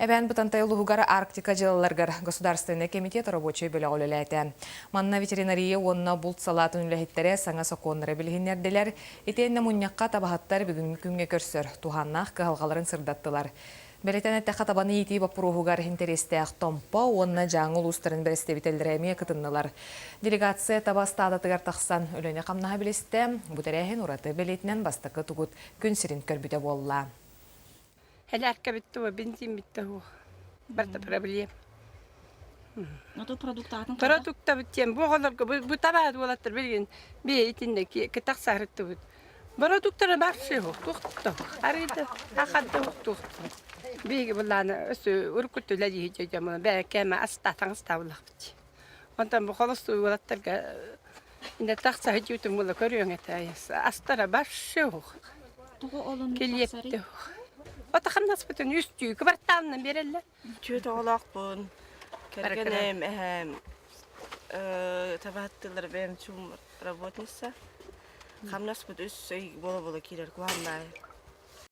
Эбээн Бытантай улууһугар Арктика дьыалаларыгар Государственнай комитет рабочай бөлөҕө үлэлээтэ. Манна ветеринария уонна булт салаатын үлэһиттэрэ саҥа сокуоннары билиһиннэрдилэр. Итиэннэ мунньахха табаһыттар бүгүҥҥү күҥҥэ көрсөр туһааннаах кыһалҕаларын сырдаттылар. Бэлиэтээн эттэххэ, табаны иитии боппуруоһугар интэриэстээх Томпо уонна Дьааҥы улуустарын бэрэстэбиитэллэрэ эмиэ кытыннылар. Делегация таба ыстаадатыгар тахсан үлэни-хамнаһы билистэ. Бу тэрээһин ураты бэлиэтинэн бастакы тугут күн сирин көрбүтэ буолла. Элээркэ бүттэ уо, бензин бүттэ уо. Барыта проблем. Ото продуктаатын Продуктабыт диэн бу оҕолорго бу, бу табаат уолаттар билигин бие итиннэ кытах саарыттыбыт. Продуктара барсы туохто арыйда ахадда туохто. Биһиги буллааны өссө уруккуту үлэлиһи дьоммуна бээ кээмэ астаатаҥ астаабыллахпыт. Онтон бу холостуй уолаттарга инде тахса сылдьыбытым була көрүөҥ этэ астара барсы ух. Тоҕо олонну Килиэпти ух. Ото хамнаспытын үстүү кыбартаалынан биэрэллэр. Түөрт оҕолоохпун. Кэргэним, эһээм табаһыттыылар бэйэм чуум работница. Хамнаспыт үс ый буола-буола киирэр куһаҕаннаайы.